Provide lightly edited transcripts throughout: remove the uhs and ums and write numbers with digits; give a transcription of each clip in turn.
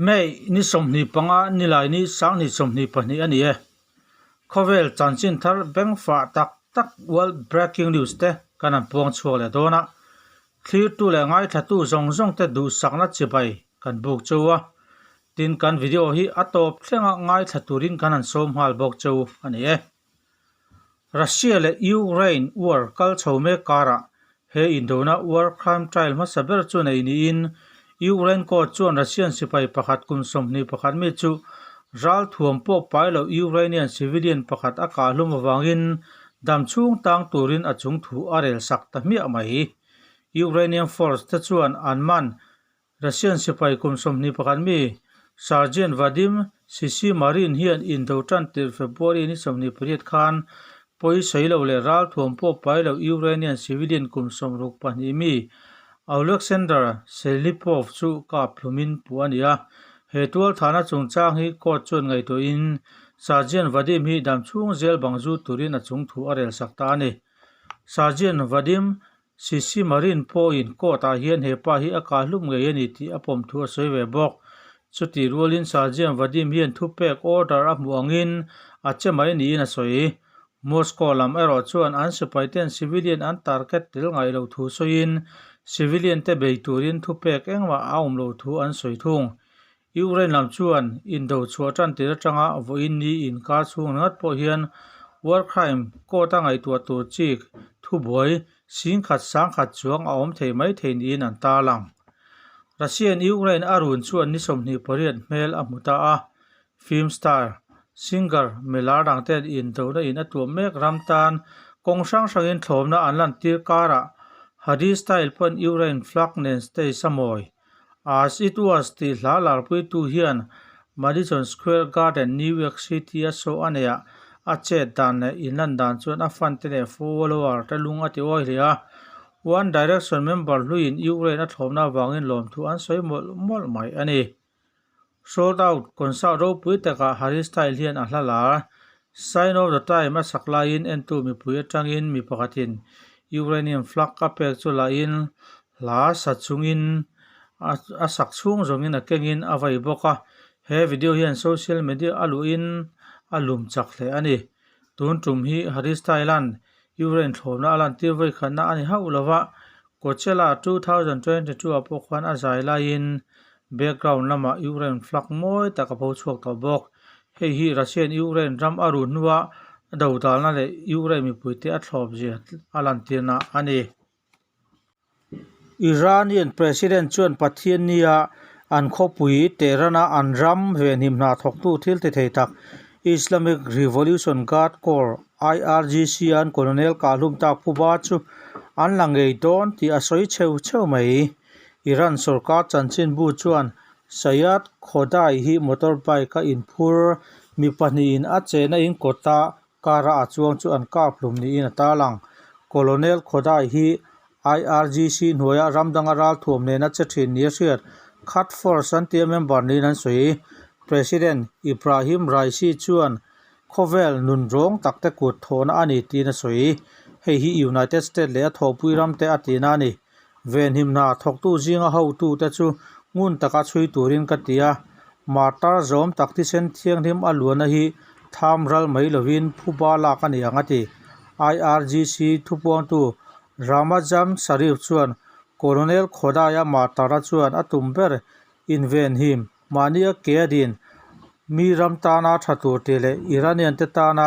May ni 25 Nilaini 2022 a ni e. Khawvel chanchin thar bengfah tak tak World Breaking News te kan han puang chhuak leh dawn a. Thlirtu leh ngaithlatu zawng zawng te duhsakna chibai kan buk cheu a. Tin kan video hi a tawp thlenga ngaithla turin kan han sawm nghal bawk cheu a ni e. Russia leh Ukraine war kal chho mek karah he indona war crime trial hmasa ber chu nei niin Ukraine court chuan Russian sipai pakhat kum 21 mi chu ralthuam pawh pai loh Ukrainian civilian pakhat a kahhlum avangin damchhung tang turin a chungthu a rel sak ta hmiah mai. Ukrainian force te chuan an man Russian sipai kum 21 mi Sergeant Vadim Shishimarin hian indo tan tirh February ni 28 khan pawi sawi lo leh ralthuam pawh pai lo Ukrainian civilian kum 62 mi Oleksandr Shelipov chu kap hlumin puh a ni a. He tualthahna chungchang hi court chuan ngaihtuahin Sergeant Vadim hi damchhung zel bang zu turin a chungthu a rel sak ta a ni. Sergeant Vadim Shishimarin pawhin court ah hian he pa hi a kah hlum ngei a ni tih a pawm thu a sawi ve bawk. Chutih rualin Sergeant Vadim hian thupek order a hmuh angin a che mai niin a sawi. Moscow lam erawh chuan an sipaiten civilian an target tel ngaih loh thu sawiin civilian te bei turin thupek engmah a awm loh thu an sawi thung. Ukraine lam chuan indo chhuah tan tir atanga vawiin ni inkar chhung ringawt pawh hian war crime court a ngaihtuah tur chi thubuai singkhat sangkhat chuang a awm thei mai thei niin an tarlang. Russian Ukraine a run chuan ni 28 hmel a hmu ta a, film star, singer milar dang ten indona in a tuam mek ram tan kawng hrang hrangin thlawmna an lantir karah Harry Styles pawn Ukraine flag nen stage a mawi. As It Was tih hla larpuitu hian Madison Square Garden, New York City a show a neih ah a chet dan leh inlan dan chuan a fan te leh follower te lung a ti awi hle a. One Direction member hluiin Ukraine a thlawmna avangin lawmthu an sawi mawlh mawlh mai a ni. Sold Out concert ropui takah Harry Styles hian a hla lar. Sign of the Time a sak laiin entu mipui atangin mi pakhatin Ukrainian flag a pek chu lahin hla sa chungin a sak chhung zawngin a kengin a vai bawk a. He video hian social media a luhin a lum chak hle a ni. Tun tum hi Harry Styles-a'n Ukraine thlawmna a lantir vawikhatna a ni hauh lova, Coachella 2022 ah pawh khuan a zai laiin background lamah Ukraine flag mawi tak a pho chhuak tawh bawk. Hei hi Russian Ukraine ram a run hnua dodalna leh Ukraine mipuite a thlawp zia a lantirna a ni. Iranian President chuan Pathiannia an khawpui Tehran-a an ram venhim hna thawktu thil ti thei tak Islamic Revolution Guard Corps, IRGC, an colonel kahhlum tak Phuba chu an la ngei dawn tih a sawi cheu cheu mai. Iran sorkar chanchinbu chuan Sayyad Khodai hi motorbike-a inphur mi pahnihin a chehna in kawta Car-a a chuang chu an kap hlum niin a tarlang. Colonel Khodai hi IRGC hnuaia ramdanga ralthuam nena che thin nia hriat Khat Force an tia member niin an sawi. President Ibrahim Raisi chuan khawvel nun rawng takte kut thawhna a ni tiin a sawi. Hei hi United States leh a thawhpui ramte a tihna a ni. Venhim hna thawktu zinga hotute chu ngun taka chhui turin ka ti a, martar zawm tak thisen thianghlim a luahna hi tham ral mai lovin phuba lak a ni ang a ti. IRGC thupuangtu Ramazan Sharif chuan Colonel Khodaya martar-a chuan a tum ber invenhim mahnia ke a din mi ram tana tha tur tih leh Iranian te tana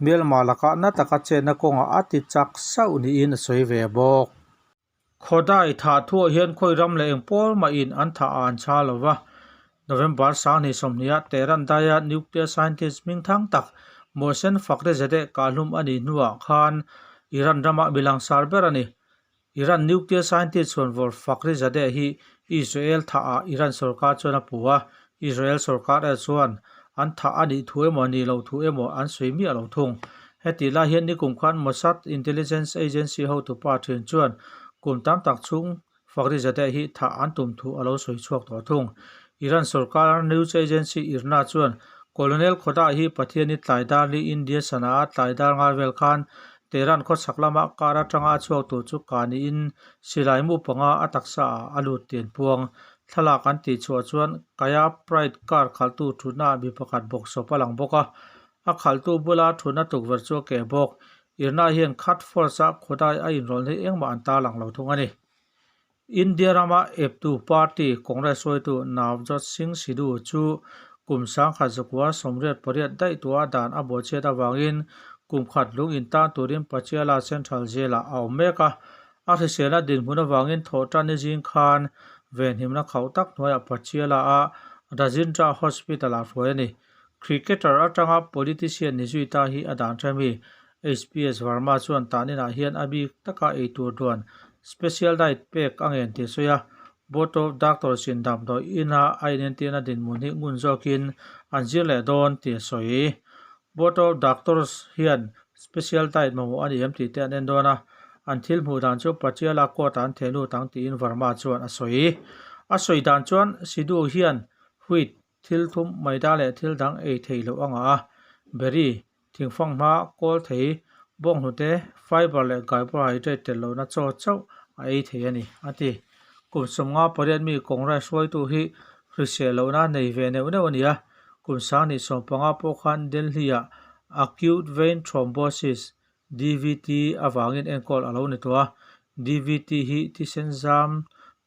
hmelma lakah na taka chetna kawngah a ti chak sauh niin a sawi ve bawk. Khodai thah thuah hian khawi ram leh eng pawl mahin an thah a an chha lo va. November 2020 ah Tehran daia nuclear scientist hming thang tak Mohsen Fakhrizadeh kahhlum a nih hnuah khan Iran ramah mi langsar ber a ni. Iran nuclear scientist chhuanvawr Fakhrizadeh hi Israel thah ah Iran sorkar chuan a pu a, Israel sorkar erawh chuan an thah a nih thu emaw nih loh thu emaw an sawi miah lo thung. Hetih lai hian nikum khan Mossad intelligence agency hotupa thin chuan kum tam tak chhung Fakhrizadeh hi thah an tum thu a lo sawi chhuak tawh thung. Iran sorkar news agency IRNA chuan Colonel Khoda hi Pathiani tlai dar li India sana a tlai dar ngar vel khan Tehran khawchhak lama kar atanga a chhuak tur chu ka niin silai mu panga a taksa ah a lut tian puang. Thlalak an tih chhuah chuan Kaya Pride car khalhtu thutnaah mi pakhat bawksawp a lang bawk a, a khalhtu bula thutna tukverh chu a keh bawk. Irna hian Khat Force-a khawdai a inrawlh hi engmah an tarlang lo thung a ni. India rama eptu party Congress hruaitu Navjot Singh Sidhu chu kum 1988 daih tua dan a bawhchhiat avangin kum khat lung intan turin Patiala Central Jail-ah a awm mek a. A hriselna dinhmun avangin thawhtan ni zing khan venhimna khauh tak hnuaiah Patiala-a Rajindra Hospital-ah hruai a ni. Cricketer atanga politician ni zui ta hi a dan hrem i. HPS Verma chuan tahninah hian a bik taka eitur duan special diet pek a ngen tih a sawi a, Board of Doctors in damdawi ina a inentirna dinhmun hi ngun zawkin an zir leh dawn tih a sawi. Board of Doctors hian special diet mamawh a ni em tih te an en dawn a, an thil hmuh dan chu Patiala court ah an theh lut ang tiin Verma chuan a sawi. A sawi dan chuan Sidhu hian wheat Thil thum maida leh thil dang ei thei loh a ngah a, berry, thingfang hma, kawl thei, bawnghnute, fiber leh carbohydrate tel lohna chaw chauh a ei thei a ni, a ti. Kum 58 mi Congress hruaitu hi hrisel lohna nei ve neuh neuh a ni a, kum 2015 pawh khan Delhi-ah acute vein thrombosis, DVT, avangin enkawl a lo ni tawh a, DVT hi thisen zam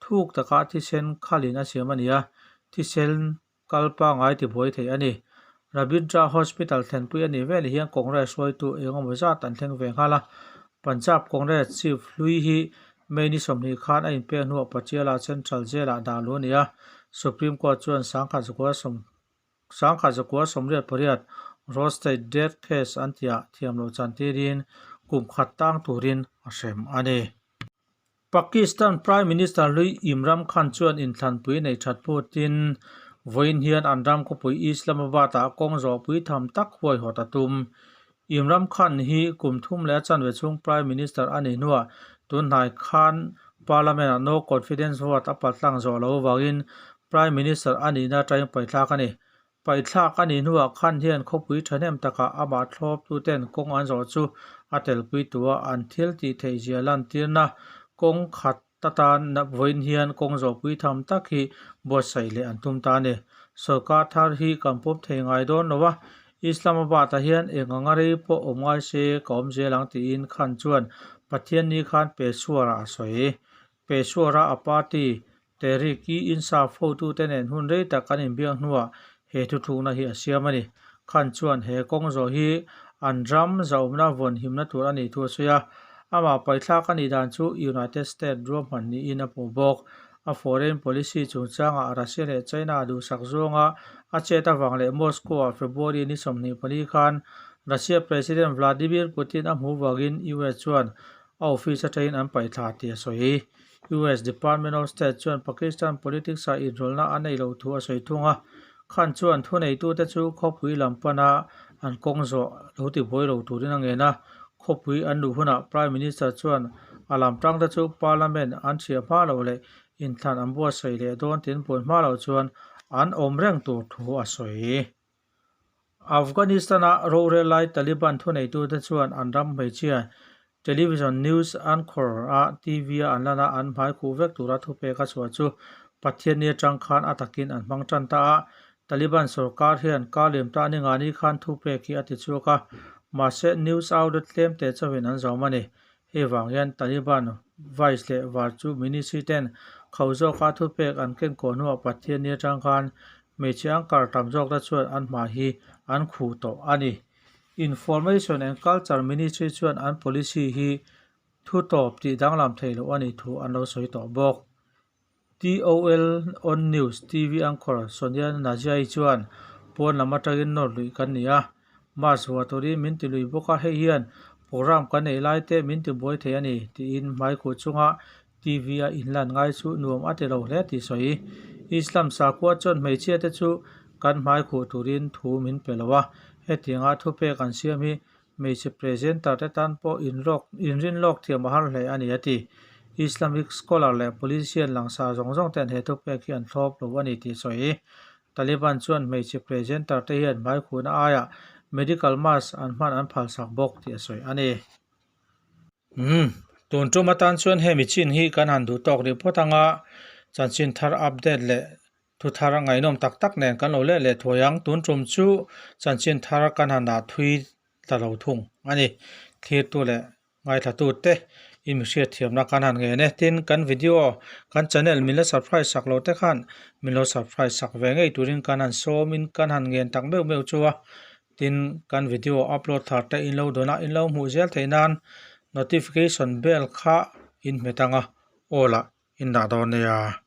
thuk takah thisen khalin a siam a ni a, thisen kal pangngai tibuai thei a ni. Rabindra Hospital thlenpui a nih veleh hian Congress hruaitu eng emaw zat an thleng ve nghal a, Punjab Congress Chief hlui hi May ni 20 khan a inpek hnuah Patiala Central Jail-ah dah luh a ni a, Supreme Court chuan 1988 Roadside Death Case an tihah thiam loh chan tirin kum khat tang turin a hrem a ni. Pakistan Prime Minister hlui Imran Khan chuan inthlanpui nei that phutin vawiin hian an ram khawpui Islamabad-ah kawng zawhpui tham tak huaihawt a tum. Imran Khan hi kum thum leh a chanve chhung Prime Minister a nih hnuah tunhnai khan Parliament-ah no confidence vote a paltlang zawh loh avangin Prime Minister a nihna atangin paihthlak a ni. Paihthlak a nih hnuah Khan hian khawpui thahnem takah amah thlawptuten kawng an zawh chu a telpui tua an thil tih theih zia lantirna kawng khat atan vawiin hian kawng zawhpui tham tak hi buatsaih leh an tum ta a ni. Sorkar thar hi kan pawm thei ngai dawn lo a, Islamabad-ah hian eng anga rei pawh awm ngai se ka awm zel ang tiin Khan chuan Pathianni khan Peshawar-ah a sawi. Peshawar-a a party Tehreek-e-Insaf hotute nen hun rei tak an inbiak hnuah he thuthlukna hi a siam a ni. Khan chuan he kawng zawh hi an ram zahawmna vawn himna tur a nih thu a sawi a, amah paithlak a nih dan chu United States ruahman niin a hmuh bawk. A foreign policy chungchangah Russia leh China duhsak zawnga a chet avang leh Moscow-ah February ni 24 khan Russia President Vladimir Putin a hmuh vangin US chuan a office atangin an paihthla tih a sawi. US Department of State chuan Pakistan politics-ah inrawlhna a neih loh thu a sawi thung a, Khan chuan thuneitute chu khawpui lam pana an kawng zawh lo tibuai lo turin a ngen a. Khawpui an luh hunah Prime Minister chuan a lam tangte chu Parliament an chhiah hma loh leh inthlan an buatsaih leh dawn tin puan hma loh chuan an awm reng tur thu a sawi. Afghanistan-a rorel lai Taliban thuneitute chuan an ram hmeichhia television news anchor-a TV-a an lan a, an hmai khuh vek tura thupek a chhuah chu Pathianni atang khan a takin an hmang tan ta a. Taliban sorkar hian kar liam ta ni ngani khan thupek hi a ti chhuak a, mahse news outlet tlem teh chauhin an zawm a ni. Hei vang hian Taliban vice leh var chu ministry ten kho zawka thupek an ken kawh hnuah Pathianni atang khan hmeichhe an kar tam zawkte chuan an hmai hi an khuh tawh a ni. Information and Culture Ministry chuan an policy hi thu tawp tih danglam theih loh a nih thu an lo sawi tawh bawk. TOL On News TV anchor Sonia Naziai chuan pawn lam atangin nawr luih kan ni a, mask vuah turin min ti lui bawk a, hei hian program kan neih lai te min ti buai thei a ni tiin hmaikhuh chunga TV a inlan ngai chu nuam a ti lo hle tih sawi. Islam sakhua chuan hmeichhia te chu kan hmaikhuh turin thu min pe lo a, hetianga thupek an siam hi Hmeichhe presenter te tan pawh inrin lawk thiam a har hle a ni a ti. Islamic scholar leh politician langsar zawng zawng ten he thupek hi an thlawp lo a ni tih sawi. Taliban chuan hmeichhe presenter te hian hmaikhuna aiah medical mask an hman an phalsak bawk tih a sawi a ni. Umm, tun tum atan chuan hemi chin hi kan han duh tawk rih phawt ang a. Chanchin thar update leh thu thar ngaihnawm tak tak nen kan lo let leh thuai ang. Tun tum chu chanchin thar kan han dah thui ta lo thung a ni. Thlirtu leh ngaithla te i mi hriatthiamna kan han ngen e. Tin, kan video kan channel min la subscribe sak lo te khan min lo subscribe sak ve ngei turin kan han sawmin kan han ngen tak meuh meuh chu a. Tin, kan video upload thar te in lo dawn a, in lo hmuh zel theih nan notification bell kha in hmet ang a, aw lah in dah dawn nia.